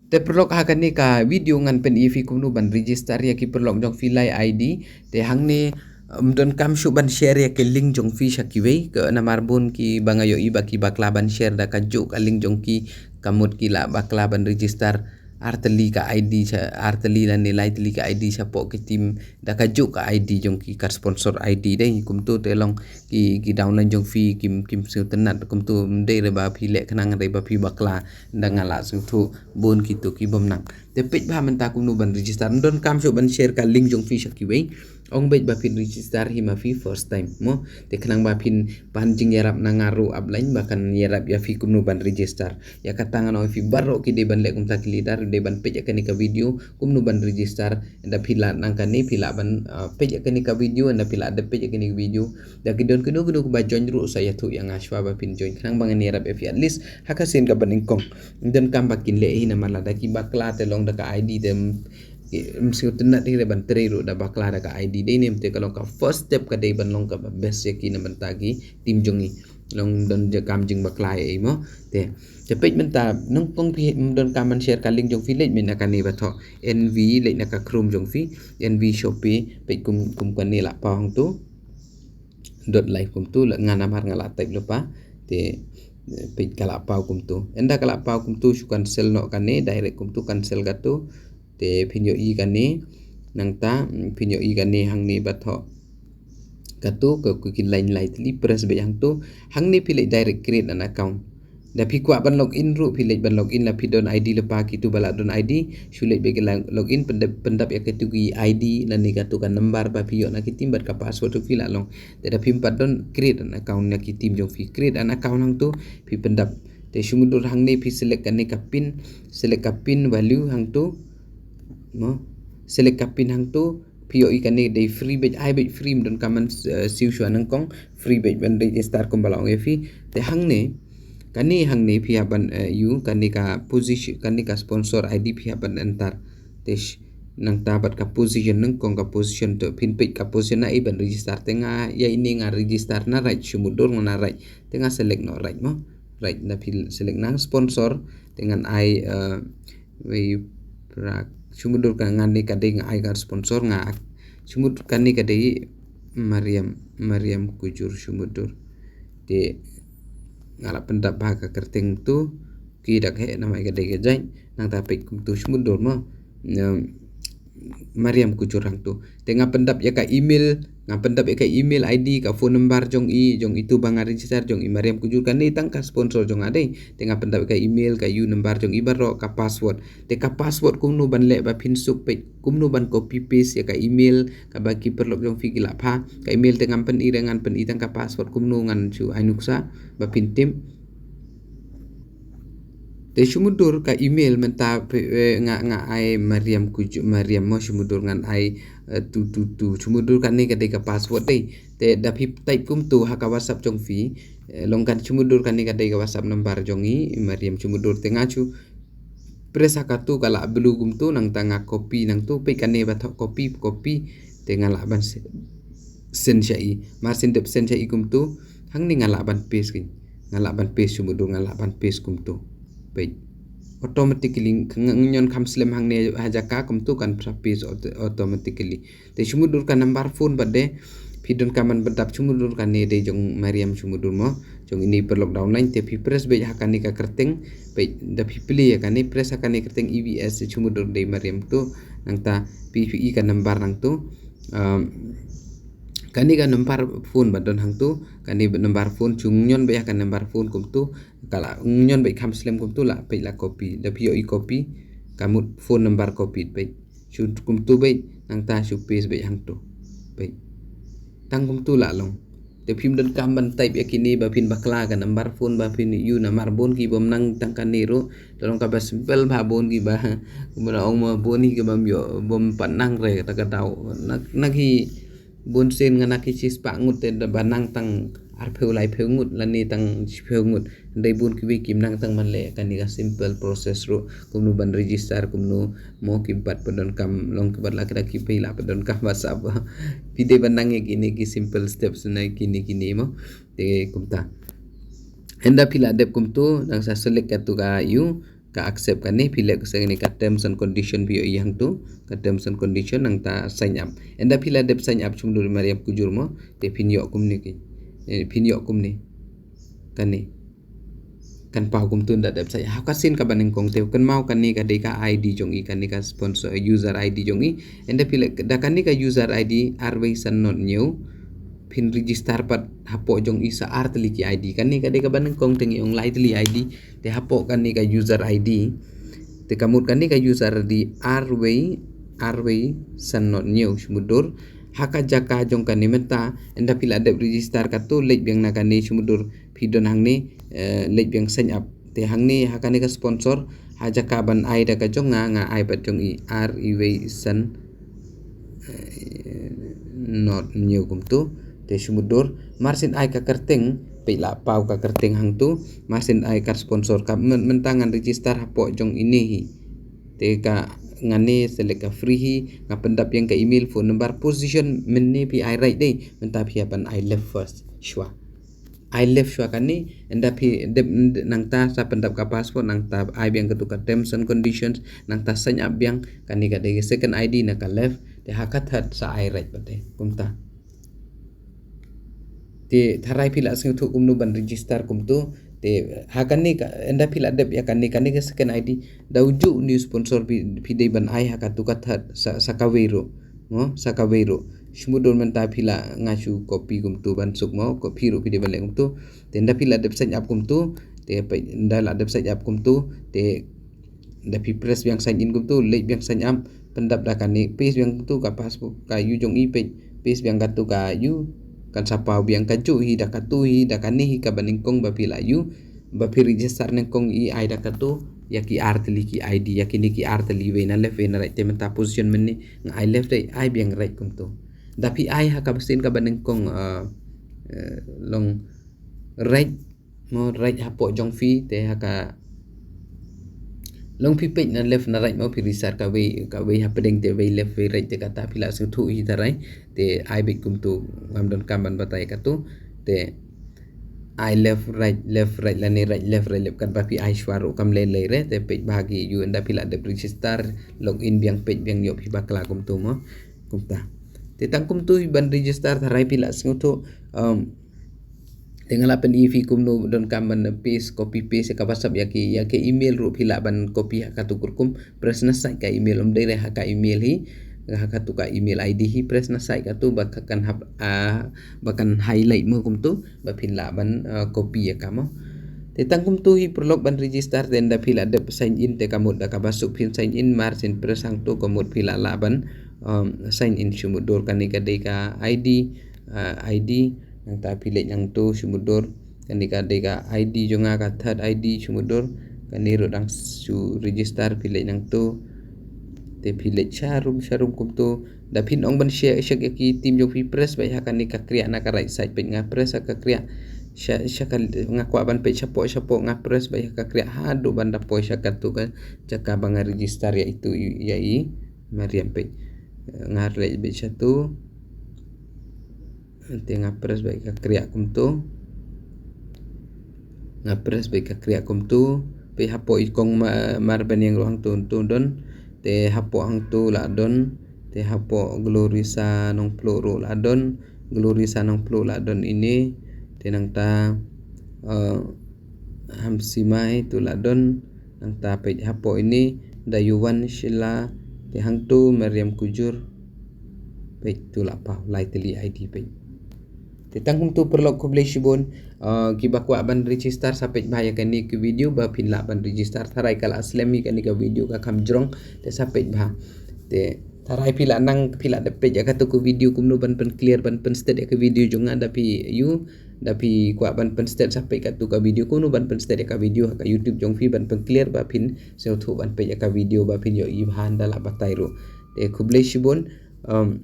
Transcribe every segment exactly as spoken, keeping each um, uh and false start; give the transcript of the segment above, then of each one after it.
Te paralok, ha kane ka video ngan pyni ïa phi kumno ban register ïa ki paralok jong phi lai ID. Te hangne, ym donkam shuh ban share ïa ki link jong phi sha kiwei, ka namar bun kiba nga ïohi ba ki bakla ban share da kajuh ka link jong ki, ka mut ki la bakla ban register ar tylli ka ID sha, ar tylli lane lai tylli ka ID shapoh ki team da kajuh ka ID jong ki, ka sponsor ID dei. Kumto te long ki, ki downline jong phi kim, kim sngewtynnat, kumto ym dei re ba phi leh khnang re ba phi bakla, da nga la sngewthuh bun kito ki bym nang. Te peit bha mynta kumno ban register. Ym donkam shuh ban share ka link jong phi sha kiwei. Ong beit ba phin register hi ma phi first time mo. Te khnang ba phin pan jingïarap na nga ruh upline ba kan ïarap ïa phi kumno ban register. Ïa kata ngan ong ïa phi baroh ki dei ban leh kumta, ki leader dei ban peit ïa kane ka video kumno ban register. Da phi lah nang kane, phi lah ban, ah, peit ïa kane ka video, da phi lah dep peit ïa kane ka video. Da ki don kino kino kiba join ruh sa ïathuh ïa nga shuwa ba phin join, khnang ba ngan ïarap ïa phi at least ha ka sien kaba nyngkong. Ym donkam ba kin leh hi namar lada ki bakla te long da ka ID te ym, ym sngewtynnat hi re ban trei ruh da bakla da ka ID. Dei ne em, te ka long ka first step ka dei ban long kaba best ïa ki na bynta ki team jong ngi. Long don jingkam jingbakla ïa i mo. Te, te peit mynta nyngkong phi ym donkam ban share ka link jong phi, leit mynta kane ba thoh NV, leit na ka Chrome jong phi, NV Shopee, peit kum, kum kane la paw hangto. Dot live kumto, la nga namar nga la type lypa. Te, eh, peit ka la paw kumto. Ynda ka la paw kumto shu cancel noh kane, direct kumto cancel kato. Te phin ïohi kane, nangta, mm, phin ïohi kane hangne ba thoh kato, ka, ka ki line lai tylli, press beit hangto. Hangne phi leit direct create an account. Da phi kwah ban log in ruh, phi leit ban log in, la phi don ID lypa, kito ba la don ID, shu leit beit ki la log in, pyndap, pyndap ïa kito ki ID lane kato ka number ba phi ïoh na ki team bad ka password ruh phi la long. Te da phim pat don, create an account na ki team jong phi, create an account hangto, phi pyndap. Te shu mudui hangne phi select kane ka pin, select ka pin value hangto. Mo, select ka pin hangto, phi ïohi kane dei free beit, ai beit free, ym donkam ban, eh, siew shuwa nyngkong, free beit ban register kumba la ong ïa phi. Te hangne, kane hangne phi hap ban, eh, ïoh kane ka position, kane ka sponsor ID phi hap ban enter. Te sh-, nangta bad ka position nyngkong, ka position to phin peit ka position na i ban register. Te nga ïa ine nga register na right, shu mudui nga na right. Te nga select noh right mo. Right, da phi select nang sponsor, te ngan ai, eh, wei prak, shu mudui ka ngan ne ka dei nga ai ka sponsor nga ak-, shu mudui kane ka dei Mariam, Mariam Kujur shu mudui. Te nga la pyndap bha ka kyrteng to, ki dak he namar ka dei ka jait, nangta peit kumto shu mudui mo. Em, Mariam Kujur hangto. Te nga pyndap ïa ka email, nga pyndap ïa ka email ID, ka phone number jong i, jong itu ba nga register jong i Mariam Kujur, kane tang ka sponsor jong nga dei. Te nga pyndap ïa ka email, ka U number jong i baroh, ka password. Te ka password kumno ban leh ba phin suk, peit kumno ban copy paste ïa ka email, kaba ki paralok jong phi ki la pha. Ka email te ngam pyni re, ngan pyni tang ka password kumno, ngan shu ai nuksa ba phin tip. Te shu mudui ka email mynta phi, eh, nga, nga ai Mariam Kujur, Mariam mo, shu mudui ngan ai, eh, tu, tu, tu. Shu mudui kane ka dei ka password dei. Te da phi type kumto ha ka WhatsApp jong phi, eh, long kan shu mudui kane ka dei ka WhatsApp number jong i Mariam, shu mudui te nga shu press ha kato ka la blue kumto, nangta nga copy nangto, peit kane ba thoh copy, copy, te nga lah ban se-, send sha i. Mar shu dep send sha i kumto, hangne nga lah ban paste kane. Nga lah ban paste shu mudui, nga lah ban paste kumto. Peit. Automatically, ng-, ng-, ngan kham slem hangne ha jaka kumto kan sa paste auto-, automatically. Te shu mudui ka number phone pat de, phi donkam ban pyndap shu mudui kane dei jong Mariam shu mudui mo, jong ine i paralok downline, te phi press beit ha kane ka kyrteng, peit da phi plie ïa kane, press ha kane kyrteng E V S shu mudui dei Mariam to, nangta phi, phi ïohi ka number nangto, um, kane ka number phone ba don hangto, kane ba number phone shu ñion beit ha ka number phone kumto, ka la ñion beit kham slem kumto la, peit la copy, da phi ïohi copy, ka mut phone number copy peit. Shu kumto beit, nangta shu paste beit hangto. Peit. Tang kumto la long. Te phim donkam ban type ïa kine ba phin bakla ka number phone ba phin ïohi namar bun ki bym nang tang kane ruh. Te long kaba simple bha bun kiba. Kumba la ong mo bun hi kiba ym ïoh, bym pat nang re kata ka daw. Nak, nak hi bun sien nga na ki shispah ngut te da ba nang tang arphew laiphew ngut lane tang shiphew ngut. Dei bun kiwei kim nang tang ban leh kane ka simple process ruh, kumno ban register, kumno mo kim pat pyndonkam, long kim pat la kata ki pei la pyndonkam WhatsApp. Phi dei ban nang ïa kine ki simple steps na kine kine mo. Te kumta. Ynda phi la dep kumto, nang sa select kato ka ïoh ka accept kane, phi leh ka seng ne ka terms and condition phi ïoh ïa hangtu, ka terms and condition nangta sign up. Ynda phi la dep sign up shu mut dur Mariam Kujur mo, te phin ïoh kumne ki. Eh, phin ïoh kumne. Kane. Kan paw kumtu ynda dep sign up. Ha ka sien kaba nyngkong te kynmaw kane ka dei ka I D jong i, kane ka sponsor, user I D jong i. Ynda phi leh da kane ka user I D arwei san not hynñiew. Phin register pat hapoh jong i sa ar tylli ki I D. Kane ka dei kaba nyngkong te ngi ong lai tylli I D. Te hapoh kane ka user I D. Te ka mut kane ka user I D arwei, arwei san not hynñiew shu mut dur. Ha ka jaka jong kane mynta, ynda phi la dep register katu leit biang na kane shu mut dur phi don hangne, eh, leit biang sign up. Te hangne ha kane ka sponsor, ha jaka ban ai da ka jong nga, nga ai pat jong i arwei san eh, not hynñiew kumtu. Te shu mut dur. Mar sien ai ka kyrteng, peit la paw ka kyrteng hangtu. Mar sien ai ka sponsor ka myn-, mynta ngan register hapoh jong ine hi. Te ka ngan ne select ka free hi, nga pyndap ïa ka email, phone number, position mynne phi ai right dei, mynta phi hap ban ai left first. Shuwa. Ai left shuwa kane, ynda phi dep nangta sa pyndap ka password, nangta ai biang katu ka terms and conditions, nangta sign up biang, kane ka dei ka second I D na ka left, te ha ka third sa ai right pat te, kumta. Te tharai phi la sngewthuh kumno ban register kumtu, te ha kane ka, ynda phi la dep ïa kane, kane ka second I D, da uju new sponsor phi, phi dei ban ai ha katu ka third, sa, sa kawei ruh. Mo, sa kawei ruh. Shu mut dur mynta phi la nga shu copy kumtu ban suk mo, copy ruh phi dei ban leh kumtu. Te ynda phi la dep sign up kumtu, te peit ynda la dep sign up kumtu, te ynda phi press biang sign in kumtu, leit biang sign up, pyndap da kane, paste biang kumtu ka password ka ïu jong i peit, paste biang katu ka ïu, kan sa paw biang kajuh hi da katu hi, da kane hi kaba nyngkong ba phi la ïu, ba phi register nyngkong i ai da katu, ïa ki ar tylli ki I D, ïa kine ki ar tylli wei na left wei na right te mynta position mynne nga ai left right, ai biang right kumtu. Da phi ai ha kaba sien kaba nyngkong, ah, eh, long right, mo right hapoh jong phi te ha ka long phi peit na left na right mo phi register kawei, kawei hapdeng te wei left wei right te kata phi la sngewthuh hi tharai. Te ai beit kumtu ngam donkam ban batai katu. Te ai left right, left right lane right left right left katba phi ai shuwa ruh kam lei lei re, te peit ba ha ki ïu ynda phi la dep register, log in biang peit biang ïoh phi bakla kumtu mo. Kumta. Te tang kumtu hi ban register tharai phi la sngewthuh, um, te nga la pyni phi kumno donkam ban paste, copy paste kaba sap ïa ki, ïa ki email ruh phi lah ban copy ha katu kurkum, press na side ka email, ym dei re ha ka email hi, ha katu ka email I D hi, press na side katu ba ka kan hap, ah, ba kan highlight mo kumtu, ba phin lah ban, ah, copy ïa ka mo. Te tang kumtu hi paralok ban register, te ynda phi la dep sign in te ka mut da kaba suk phin sign in, mar sien press hangtu ka mut phi la lah ban, um, sign in shu mut dur kane ka dei ka I D, ah, I D, nangta phi leit nangtu shu mut dur, kane ka dei ka I D jong nga ka third I D shu mut dur, kane ruh dang shu register phi leit nangtu, te phi leit sharum sharum kumtu, da phin ong ban share, share ïa ki team jong phi press beit ha kane ka kriah na ka right side peit nga press ha ka kriah, sha, sha ka nga kwah ban peit shapoh, shapoh nga press beit ha ka kriah haduh ban da poi sha katu ka jaka ba nga register ïa itu ïa i Mariam peit. Nga leit beit shatu. Te nga press beit ka kriah kumtu. Nga press beit ka kriah kumtu. Peit hapoh i kong ma-, Marbaniang ruh hangtu tu don. Te hapoh hangtu la don. Te hapoh Glorisa Nongpluh ruh la don. Glorisa Nongpluh la don ine. Te nangta, eh, Hamsimai tu la don. Nangta peit hapoh ine, Dayuwan Sheila, te hangtu Mariam Kujur. Peit tu la paw, lai tylli I D peit. Te tang kumtu paralok khublei shibun, ah, kiba kwah ban register sa peit bha ïa kane ka video ba phin lah ban register, tharai ka la slem hi kane ka video ka kham jrong, te sa peit bha. Te tharai phi la nang phi la dep peit ïa katu ka video kumno ban pynclear ban pynstet ïa ka video jong nga da phi ïu Da phi kwah ban pynstet sa peit katu ka video, kumno ban pynstet ïa ka video ha ka YouTube jong phi ban pynclear ba phin sngewthuh ban peit ïa ka video ba phin ïohi bha ynda la batai ruh. Te khublei shibun, um,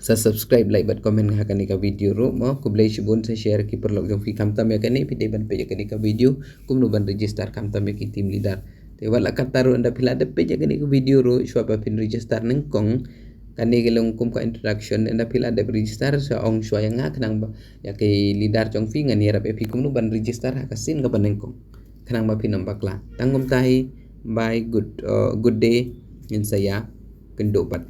sa subscribe, like bad comment ha kane ka video ruh mo. Khublei shibun sa share ki paralok jong phi khamtam ïa kane phi dei ban peit ïa kane ka video kumno ban register khamtam ïa ki team leader. Te wat la katta ruh ynda phi la dep peit ïa kane ka video ruh shuwa ba phin register nyngkong. Kane ka long kum ka introduction, ynda phi la dep register sa ong shuwa ïa nga khnang ba ïa ki leader jong phi ngan ïarap ïa phi kumno ban register ha ka sien kaba nyngkong. khnang ba phin ym bakla. Tang kumta hi, bye, good, uh, good day, ngin sa ïakynduh pat.